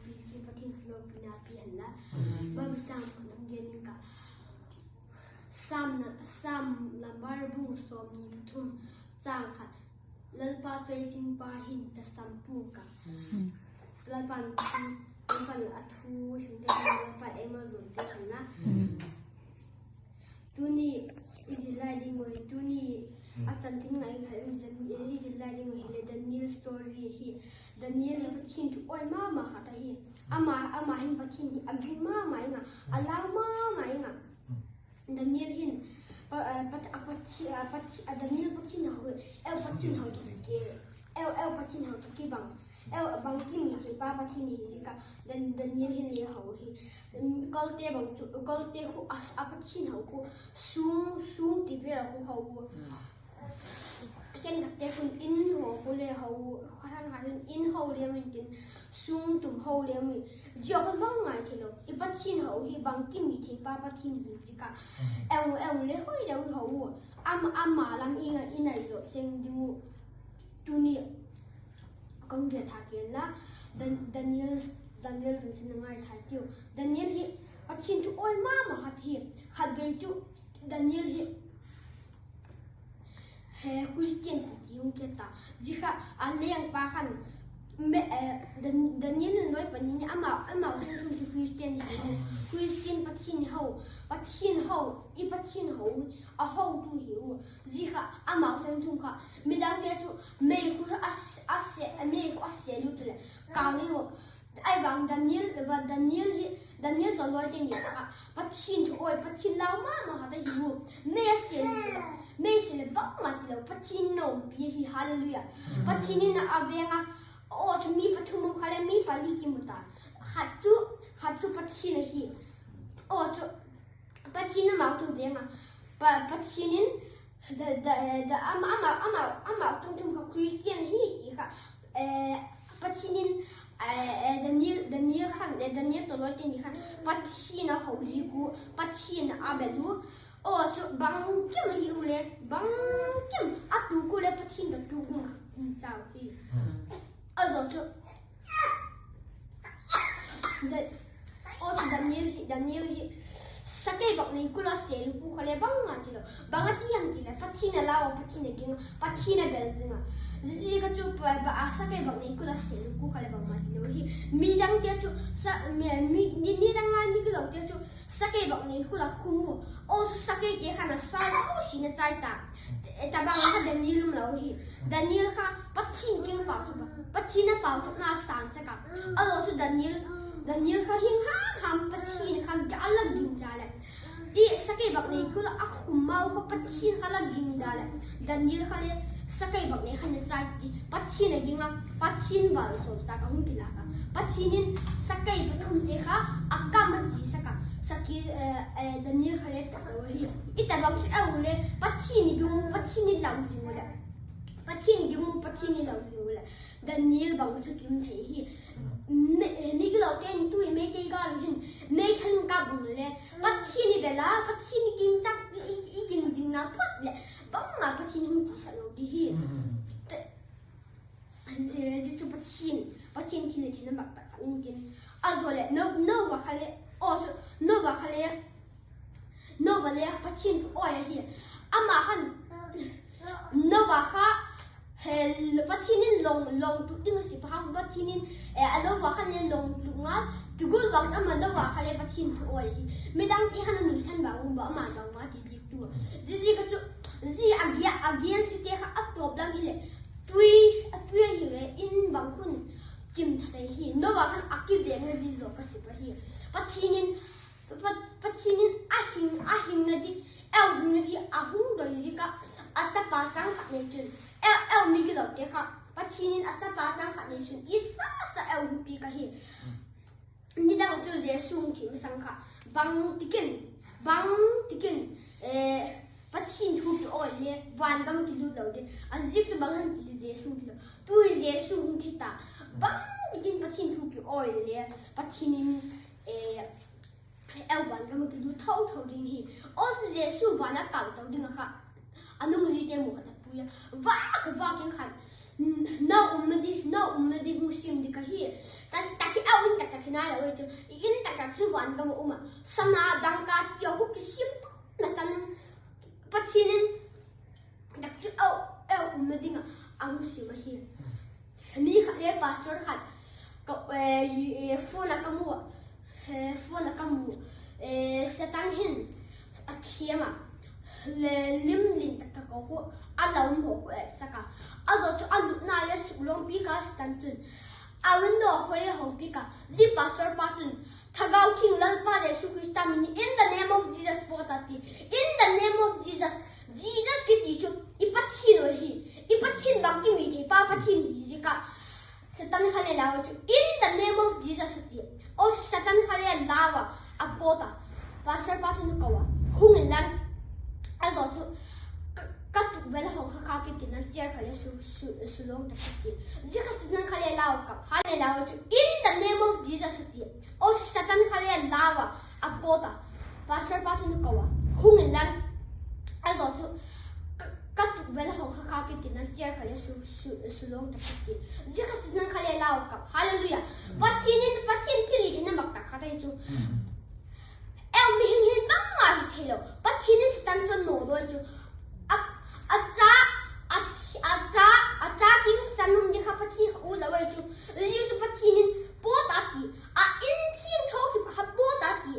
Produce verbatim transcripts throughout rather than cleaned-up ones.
Pi ki Pathian lopina pi hen la. Bible chang khat hung gen ing ka. Sam na, Sam number bung sawmni pathum chang khat. Lalpa chu ei chingpa hin tasam pua ka. Lalpa'n, Lalpa'n a thu sim te, Lalpa ei malzawltu hen la. Tuni i zil lai ding uh, tuni a chanchin ngai khat i zil lai ding uh hile Daniel story hi. Daniel hi Pathian thu awi ma ma khat ahi. Ama, ama hin Pathian hi a ging ma ma ing a, a lau ma ma ing a. Daniel hin, pa, a, Pat-, a, Pathi-, a, Pathi-, a Daniel Pathian hau, eu Pathian hau tawh ki, eu, eu Pathian hau tawh kibang, eu bangkim mi thei pa Pathian hi ziak a, Dan-, Daniel hin le hau hi. Kolte bang chu, kolte khu a, a Pathian hau khu, sung, sung ti vel khu hau. Khenkhatte khun in haw khu le hau, khenkhat in in hau le intin, sung tum hau le mi, zia khu bang ngai thei lo. I Pathian hau hi bangkim mi thei pa Pathian hi ziak a, eu, eu le hoi le hau. Ama, ama lam i ngai, i nai zawk seng ding uh. Tuni ka hung gen tha ken la, Dan-, Daniel, Daniel zung sin a ngai thai tiu. Daniel hi Pathian thu awi ma ma khat hi, khatvei chu Daniel hi He Christian ti ti hung khe ta. Zia kha a lengpa khan, Dan-, Daniel in loi pani ni ama, ama chungchâng chu Christian hi u. Christian Pathian ho, Pathian ho, i Pathian ho, a hotu hi u. Zia kha ama chungchâng kha midangte chu mei khu a, a se, mei khu a se lut leh kâng i u. Ahi vang Daniel, va Daniel hi, Daniel tawh lawite ni kha Pathian thu awi, Pathian lau ma ma khat ahi u. Mei a se lut leh, mei se leh bangma ti lo, Pathian nawmpi ahi, hallelujah. Pathian in a veng a, aw chu mi pathum um kha leh mi pali kimu ta. Khat chu, khat chu Pathian ahi. Aw chu Pathian amau chu veng a, Pa, Pathian in, da, da, da, ama, ama, ama, ama chungchâng kha Christian hi ti kha, Pathian in, Daniel, Daniel khan, Daniel tawh lawite ni khan Pathian a ho ziak u, Pathian a bel u. Aw chu bangkim ahi u le, bangkim a tuk u le Pathian tawh tuk ding a um chau hi. A zaw chu Daniel hi, Daniel hi sakei bak nei kul a se lut u kha le bangma ti lo. Bang a ti ham ti leh Pathian a lau a, Pathian a ging a, Pathian a bel zing a. Zia kha chu pa, pa a sakei bak nei kul a se lut u kha le bangma ti lo hi. Midangte chu sa, mi, mi, ni, nidang a mi gilote chu sakei bak nei kul a khum u. Aw chu sakeite khan a sa lo sin a chai ta. Tabang kha Daniel um lo hi. Daniel kha Pathian ging pau chu, Pathian a pau chu na sâng sek a. A zaw chu Daniel, Daniel kha hing ham ham Pathian kha a la ging da leh. I sakei bak nei kul a khum mau kha Pathian kha la ging da leh. Daniel kha le sakei bak nei kha na chai ti Pathian a ging a, Pathian val sawlchâk a hung kilâk a. Pathian in sakei pathumte kha a kam a chi sak a. Sakei, Daniel kha le tak lo hi. I tabang chu a u le Pathian i ging u, Pathian i lau zing u leh, Pathian i ging u, Pathian i lau zing u leh Daniel bang chu kim thei hi. Mi, mi gilote in tu i meitei gâl u hin meithal in kap u le Pathian i bel a, Pathian i ging tak, i, i ging zingna phot leh bangma Pathian hung tisak lo di hi. Zia chu Pathian, Pathian thilhitheina mak tak khat intin. A zaw leh No, Noah kha le, aw chu Noah kha le, Noah le Pathian thu awi ahi. Ama khan Noah kha, he, Pathian in long, long tuk ding a sia pa kha Pathian in, a Noah khan le long tuk ngal, ti gual vang ama Noah kha le Pathian thu awi ahi. Midangte khan a nuisan vang um ba ama bangma ti dik tu. Ziaziak a chu, zia a gen, a gen site kha a tawp lam hileh, tui, a tui ahi le in bang khun chim tha thei hi. Noah khan a kiveng le zia zaw ka sia pa hi. Pathian in, Pa, Pathian in a hing, a hingna di, eu hingna di a hung doi ziak a, a chapa chang khat nei chun, eu, eu migilote kha Pathian in a chapa chang khat nei chun i sa sa eu hung piak ahi. Nidang chu Jesu hung thi masang kha, bangtikin, bangtikin, Pathian thu ki awi le van gam kilut lo di. A ziak chu bang hem ti le Jesu hung thi lo. Tu hi Jesu hung thi ta. Bangtikin Pathian thu ki awi le Pathian in eu van gam a kilut tho tho ding hi. Aw chu Jesu van a kal to ding a kha, a nungzuite mu kha ta pui a, vak vak in khan, nau umna di, nau umna di hung siam di ka hi. Ka, ka hi a un ta nai lo chu, i in tak tak chu van gam a um a, sana dangka ti a hu kisiam na tan, Pathian in tak chu a umna ding ah a hung siam ahi. Mi khat le pastor khat ka, phone a ka mu, phone a ka mu, Satan hin a thiam a, le lim lin tak tak a khu a la um haw khu etsak a, a zaw chu a lutna le suklawmpi kha Satan chun a window a khoi le hongpi kha, zia pastor pa chun, Thagau Thiangtho Lalpa Jesu Khrista min in, in the name of Jesus pawt a ti. In the name of Jesus. Jesus kiti chu i Pathian uh ahi. I Pathian bang kimi thei pa Pathian hi ziak a. Satan kha le lau a chu in the name of Jesus a ti. Aw Satan kha le lau a, a pawt a. Pastor pa chun ko a, hung inlang, a zaw chu ka tukvel hong kha kha kiti na chair kha le sulawm tak a ti. Zia kha Satan kha le lau a, kha le lau a chu in the name of Jesus a ti. Aw Satan kha le lau a, a pawt a. Pastor pa chun ko a, hung inlang, a zaw chu ka tukvel hong kha kha kiti na chair kha le sulawm tak a ti. Zia kha Satan kha le lau a, hallelujah. Pathian in, Pathian thilhitheina mak tak kha te chu, eu mihing hin bangma hi theilo. Pathian in Satan chu a nawdawi chu, a cha, a cha, a cha kiang Satan um ding kha Pathian kha ut lo ai chu. Zia chu Pathian in pawt a ti, a in thiangtho kha pawt a ti.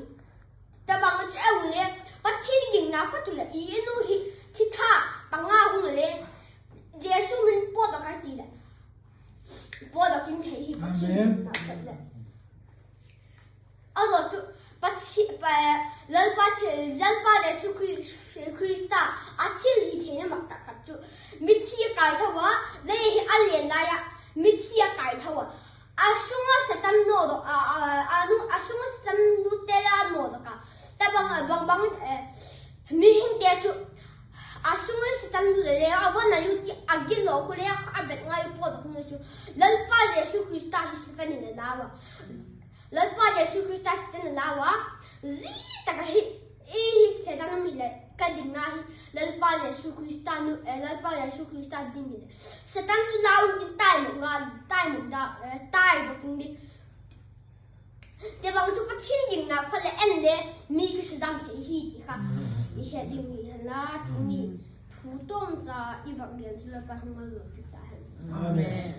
Tabang chu eu le, Pathian gingna phat u leh i in u hi thitha panga hung le, Jesu min pawtdok a ti leh, pawtdok in thei hi Pathian gingna phat leh. A zaw chu Lalpa, Lalpa Jesu Khrista a thilhitheina mak tak khat chu, mithi a kaitho a, lei hi a lian lai ah mithi a kaitho a, a sung a Satan nawdok a, a sung a Satan lute la nawdok a, tabang a bang bang, mihingte chu a sung a Satan lut le a va nai u ti a gilo khu le a bet ngai u pawtdok na chu, Lalpa Jesu Khrista hi Satan in a lau a. Lalpa Jesu Khrista Satan a lau a, zia tak ahi, i hi Satan um hileh ka dinna hi, Lalpa Jesu Khrista nu, Lalpa Jesu Khrista ding hileh, Satan chu lau in tin tai mu nga, tai mu da, tai bawk in di. Tabang chu Pathian gingna phat leh en le, mi kisudam thei hi ti kha i het ding hi hen la, tuni thu tawmcha i vak gen chu Lalpa hung maljawl piak ta hen. Amen.